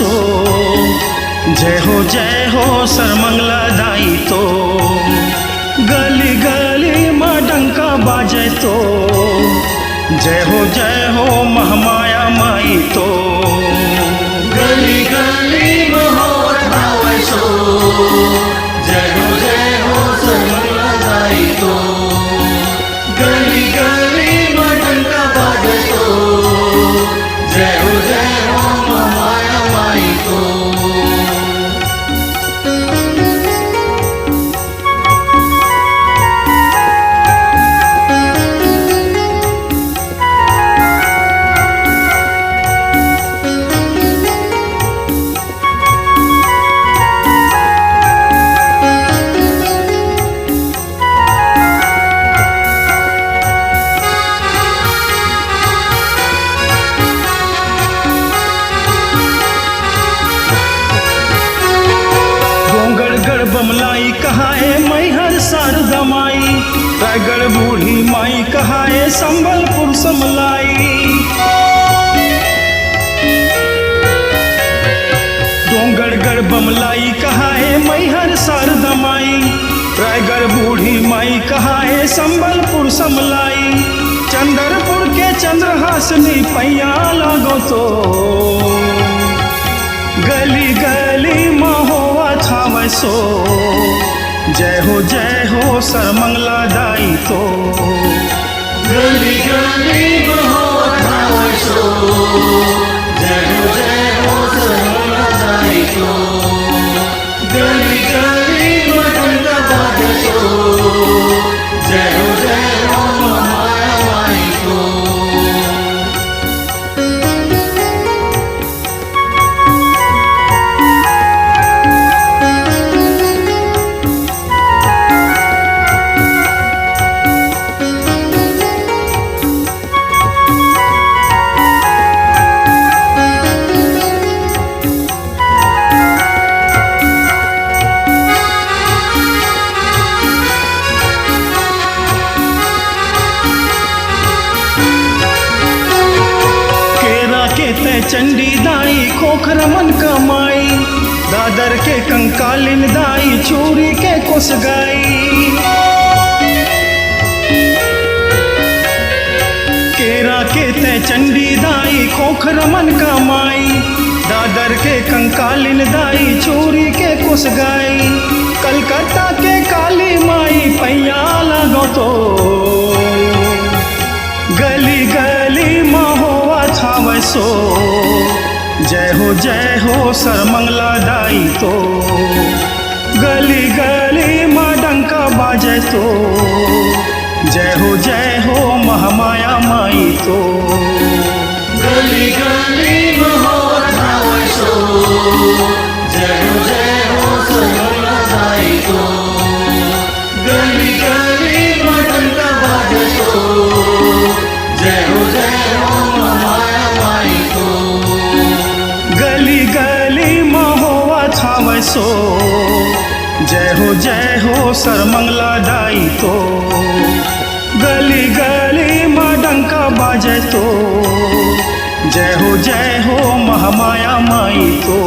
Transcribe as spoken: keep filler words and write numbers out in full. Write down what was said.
जय हो जय हो सरमंगला दाई तो, गली गली मा डंका बाजे तो। जय हो जय हो महामाया माई तो, गली गली मा होवत हावय सो। जय हो जय हो सरमंगला दाई तो, गली गली मा डंका बाजे तो। जय हो जय हो महामाया माई तो। डोंगरगढ़ बमलाई कहाए मैहर शारदा माई, रायगढ़ बूढ़ी माई कहाए संबलपुर समलाई। डोंगरगढ़ बमलाई कहाए मैहर शारदा माई, रायगढ़ बूढ़ी माई कहाए संबलपुर समलाई। चंद्रपुर के चंद्रहासिनी पैया लागो तो, गली गली मा होवत हावय सो। जय हो जय हो सरमंगला दाई तो, गली गली मा होवत हावय सो। जय हो जय हो सरमंगला दाई तो, गली गली मा डंका बाजे तो। जय हो जय हो महामाया माई तो। केरा के तैं चंडी दाई, खोखर मन का माई, दादर के कंकालिन दाई, चूरी के कोसगाई। केरा के तैं चंडी दाई, खोखर मन का माई, दादर के कंकालिन दाई, चूरी के कोसगाई। कलकत्ता के काली माई पैया लागो तो, गली गली मा होवत हावय सो। जय हो जय हो सरमंगला दाई तो, गली गली मा डंका बाजे तो। जय हो जय हो महामाया माई तो, गली गली मा होवत हावय सो। जय हो जय हो सरमंगला दाई तो, गली गली मा डंका बाजे तो। जय हो जय हो महामाया माई तो, गली गली मा होवत हावय सो। जय हो जय हो सरमंगला दाई तो, गली गली मा डंका बाजे तो। जय हो जय हो महामाया माई तो,